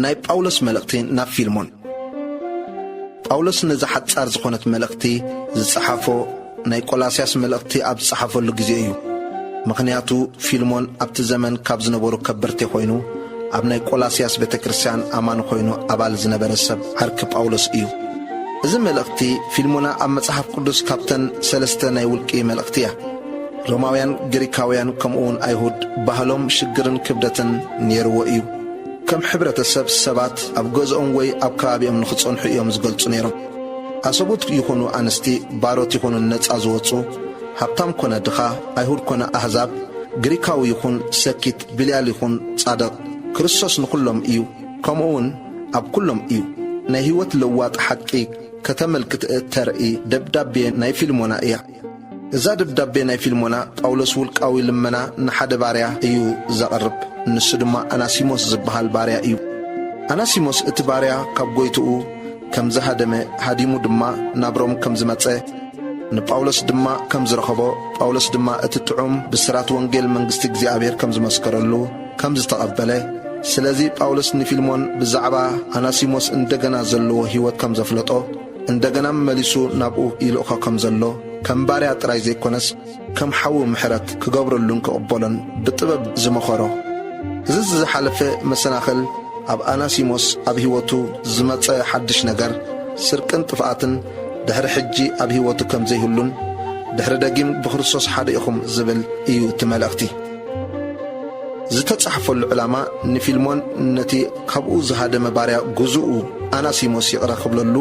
ናይ ጳውሎስ መልእኽቲ ናብ ፊልሞን። ጳውሎስ ነዛ ሓጻር ዝኾነት መልእኽቲ ዝጸሓፎ ናይ ቆላስያስ መልእኽቲ ኣብ ዝጸሓፈሉ ግዜ እዩ። ምኽንያቱ ፊልሞን ኣብቲ ዘመን ካብ ዝነበሩ ከበርቲ ኮይኑ፣ ኣብ ናይ ቆላስያስ ቤተ ክርስቲያን ኣማኒ ኮይኑ ኣባል ዝነበረ ሰብ ዓርኪ ጳውሎስ እዩ። እዚ መልእኽቲ ፊልሞና ኣብ መጽሓፍ ቅዱስ ካብተን ሰለስተ ናይ ውልቂ መልእኽቲ እያ። ሮማውያን፣ ግሪካውያን ከምኡውን ኣይሁድ ባህሎም ሽግርን ክብደትን ነይርዎ እዩ። ከም ሕብረተሰብ ሰባት ኣብ ገዝኦም ወይ ኣብ ከባቢኦም ንኽጸንሑ እዮም ዝገልጹ ነይሮም። ኣሰቡት ይኹኑ ኣንስቲ፣ ባሮት ይኹኑ ነጻ ዝወጹ፣ ሃብታም ኮነ ድኻ፣ ኣይሁድ ኮነ ኣህዛብ፣ ግሪካዊ ይኹን ሰኪት፣ ብልያል ይኹን ጻድቕ፣ ክርስቶስ ንኹሎም እዩ፣ ከምኡውን ኣብ ኩሎም እዩ። ናይ ህይወት ለዋጥ ሓቂ ከተመልክት እተርኢ ደብዳቤ ናይ ፊልሞና እያ። እዛ ደብዳቤ ናይ ፊልሞና ጳውሎስ ውልቃዊ ልመና ንሓደ ባርያ እዩ ዘቕርብ። ንሱ ድማ ኣናሲሞስ ዝበሃል ባርያ እዩ። ኣናሲሞስ እቲ ባርያ ካብ ጎይትኡ ከም ዝሃደመ፣ ሃዲሙ ድማ ናብ ሮም ከም ዝመጸ፣ ንጳውሎስ ድማ ከም ዝረኸቦ፣ ጳውሎስ ድማ እቲ ጥዑም ብስራት ወንጌል መንግስቲ እግዚኣብሔር ከም ዝመስከረሉ ከም ዝተቐበለ፣ ስለዚ ጳውሎስ ንፊልሞን ብዛዕባ ኣናሲሞስ እንደገና ዘለዎ ህይወት ከም ዘፍለጦ፣ እንደገና መሊሱ ናብኡ ይልእኾ ከም ዘሎ፣ ከም ባርያ ጥራይ ዘይኮነስ ከም ሓዊ ምሕረት ክገብረሉን ክቕበሎን ብጥበብ ዝመኸሮ። እዚ ዝሓለፈ መሰናኽል ኣብ ኣናሲሞስ ኣብ ህይወቱ ዝመጸ ሓድሽ ነገር፣ ስርቅን ጥፍኣትን ድሕሪ ሕጂ ኣብ ህይወቱ ከም ዘይህሉን፣ ድሕሪ ደጊም ብክርስቶስ ሓደ ኢኹም ዝብል እዩ እቲ መልእኽቲ። ዝተጻሕፈሉ ዕላማ ንፊልሞን ነቲ ካብኡ ዝሃደመ ባርያ ግዙኡ ኣናሲሞስ ይቕረ ክብለሉ፣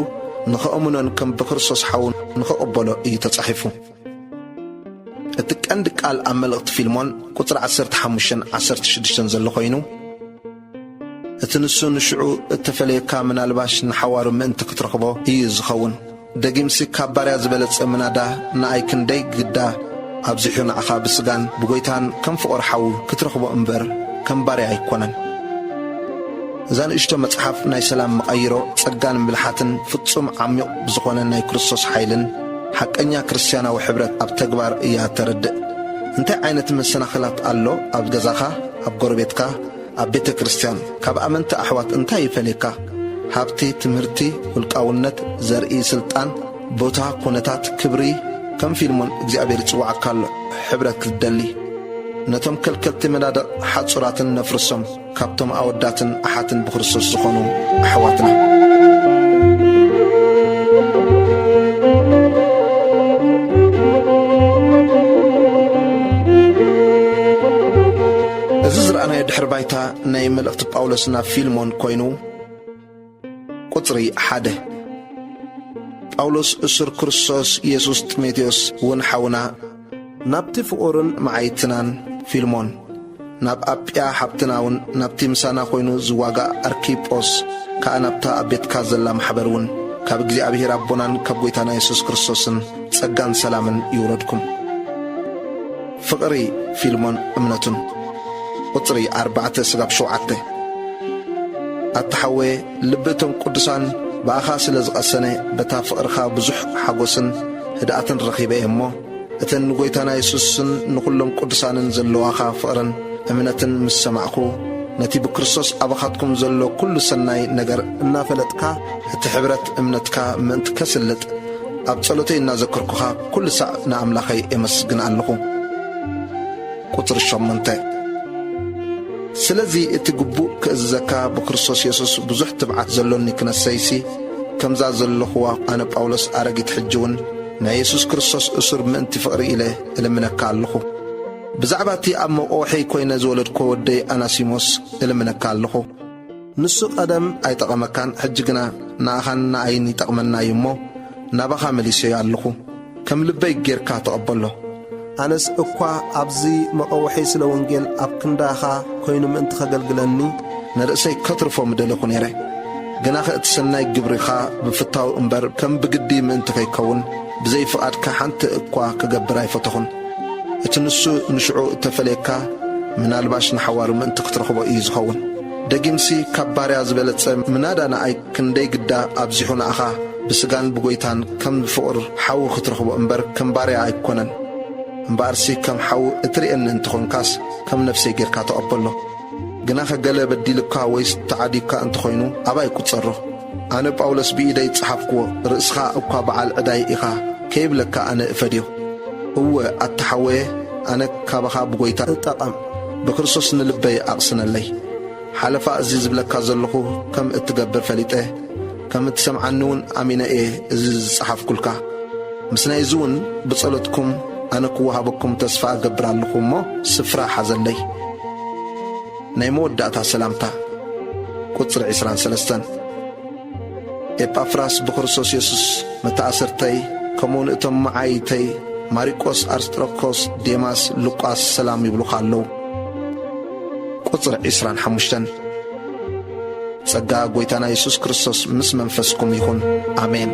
ንኸእምኖን ከም ብክርስቶስ ሓው ንኸቕበሎ እዩ ተጻሒፉ። እቲ ቀንዲ ቃል ኣብ መልእኽቲ ፊልሞን ቁጽሪ ዓሰርተ ሓሙሽተን ዓሰርተ ሽዱሽተን ዘሎ ኮይኑ፣ እቲ ንሱ ንሽዑ እተፈለየካ ምናልባሽ ንሓዋሩ ምእንቲ ክትረኽቦ እዩ ዝኸውን። ደጊምሲ ካብ ባርያ ዝበለጸ ምናዳ ንኣይ ክንደይ ግዳ ኣብዚሑ ንዓኻ ብስጋን ብጎይታን ከም ፍቑር ሓው ክትረኽቦ እምበር ከም ባርያ ኣይኮነን። እዛ ንእሽቶ መጽሓፍ ናይ ሰላም መቐይሮ ጸጋን ብልሓትን ፍጹም ዓሚቕ ብዝኾነ ናይ ክርስቶስ ሓይልን ሓቀኛ ክርስትያናዊ ሕብረት ኣብ ተግባር እያ ተረድእ። እንታይ ዓይነት መሰናኽላት ኣሎ ኣብ ገዛኻ፣ ኣብ ጎረቤትካ፣ ኣብ ቤተ ክርስቲያን? ካብ ኣመንቲ ኣሕዋት እንታይ ይፈልየካ? ሃብቲ፣ ትምህርቲ፣ ውልቃውነት፣ ዘርኢ፣ ስልጣን፣ ቦታ፣ ኩነታት፣ ክብሪ? ከም ፊልሞን እግዚኣብሔር ይጽውዓካ ኣሎ፣ ሕብረት ክትደሊ። ነቶም ከልከልቲ መናድቕ ሓጹራትን ነፍርሶም፣ ካብቶም ኣወዳትን ኣሓትን ብክርስቶስ ዝኾኑ ኣሕዋትና። እዚ ዝረኣናዮ ድሕሪ ባይታ ናይ መልእኽቲ ጳውሎስ ናብ ፊልሞን ኮይኑ፣ ቁጽሪ ሓደ። ጳውሎስ እሱር ክርስቶስ የሱስ፣ ጢሞቴዎስ እውን ሓውና፣ ናብቲ ፍቑርን መዓይትናን ፊልሞን፣ ናብ ኣጵያ ሓብትና እውን፣ ናብቲ ምሳና ኮይኑ ዝዋጋእ ኣርኪጶስ ከኣ፣ ናብታ ኣብ ቤትካ ዘላ ማሕበር እውን፣ ካብ እግዚኣብሔር ኣቦናን ካብ ጐይታና የሱስ ክርስቶስን ጸጋን ሰላምን ይውረድኩም። ፍቕሪ ፊልሞን እምነቱን። ቁጽሪ ኣርባዕተ ስጋብ ሸውዓተ። ኣታ ሓወየ፣ ልቢ እቶም ቅዱሳን ብኣኻ ስለ ዝቐሰነ፣ በታ ፍቕርኻ ብዙሕ ሓጎስን ህድኣትን ረኺበ እየ እሞ፣ እተን ንጐይታና የሱስን ንኹሎም ቅዱሳንን ዘለዋኻ ፍቕርን እምነትን ምስ ሰማዕኩ፣ ነቲ ብክርስቶስ ኣባኻትኩም ዘሎ ኩሉ ሰናይ ነገር እናፈለጥካ፣ እቲ ሕብረት እምነትካ ምእንቲ ከስልጥ፣ ኣብ ጸሎተይ እናዘከርኩኻ ኩሉ ሳዕ ንኣምላኸይ የመስግን ኣለኹ። ቁጽሪ ሸሞንተ። ስለዚ እቲ ግቡእ ክእዝዘካ ብክርስቶስ የሱስ ብዙሕ ትብዓት ዘሎኒ ክነሰይሲ፣ ከምዛ ዘለኹዋ ኣነ ጳውሎስ ኣረጊት ሕጂ እውን ናይ የሱስ ክርስቶስ እሱር ምእንቲ ፍቕሪ ኢለ እልምነካ ኣለኹ። ብዛዕባ እቲ ኣብ መቆውሐይ ኮይነ ዝወለድኮ ወደይ ኣናሲሞስ እልምነካ ኣለኹ። ንሱ ቀደም ኣይጠቐመካን፣ ሕጂ ግና ንኣኻን ንኣይን ይጠቕመና እዩ እሞ፣ ናባኻ መሊሰዮ ኣለኹ። ከም ልበይ ጌርካ ተቐበሎ። ኣነስ እኳ ኣብዚ መቐውሐይ ስለ ወንጌል ኣብ ክንዳኻ ኮይኑ ምእንቲ ኸገልግለኒ፣ ንርእሰይ ከትርፎ ምደለኹ ነይረ። ግናኸ እቲ ሰናይ ግብሪኻ ብፍታው እምበር፣ ከም ብግዲ ምእንቲ ከይከውን፣ ብዘይ ፍቓድካ ሓንቲ እኳ ክገብር ኣይፈተኹን። እቲ ንሱ ንሽዑ እተፈለየካ፣ ምናልባሽ ንሓዋሩ ምእንቲ ክትረኽቦ እዩ ዝኸውን። ደጊምሲ ካብ ባርያ ዝበለጸ ምናዳ ንኣይ ክንደይ ግዳ ኣብዚሑ ንኣኻ ብስጋን ብጎይታን ከም ፍቑር ሓው ክትረኽቦ እምበር ከም ባርያ ኣይኮነን። እምበኣርሲ ከም ሓው እትርእየኒ እንተኾንካስ ከም ነፍሰይ ጌርካ ተቐበሎ። ግናኸ ገለ በዲሉካ ወይስ ተዓዲግካ እንተኾይኑ፣ ኣባይ ቁጸሮ። ኣነ ጳውሎስ ብኢደይ ዝጸሓፍክዎ፣ ርእስኻ እኳ በዓል ዕዳይ ኢኻ ከይብለካ ኣነ እፈድዮ። እወ፣ ኣታ ሓወየ፣ ኣነ ካባኻ ብጎይታ እጠቐም፣ ብክርስቶስ ንልበይ ኣቕስነለይ። ሓለፋ እዚ ዝብለካ ዘለኹ ከም እትገብር ፈሊጠ፣ ከም እትሰምዓኒ እውን ኣሚነ እየ እዚ ዝጸሓፍኩልካ። ምስ ናይዚ እውን ብጸሎትኩም ኣነ ክወሃበኩም ተስፋ እገብር ኣለኹ እሞ፣ ስፍራ ሓዘለይ። ናይ መወዳእታ ሰላምታ። ቁጽሪ ዕስራን ሰለስተን። ኤጳፍራስ ብክርስቶስ የሱስ መተኣሰርተይ፣ ከምኡውን እቶም መዓይይተይ ማሪቆስ፣ ኣርስጥሮኮስ፣ ዴማስ፣ ሉቃስ ሰላም ይብሉኻ ኣለዉ። ቁጽሪ ዕስራን ሓሙሽተን። ጸጋ ጐይታና የሱስ ክርስቶስ ምስ መንፈስኩም ይኹን። ኣሜን።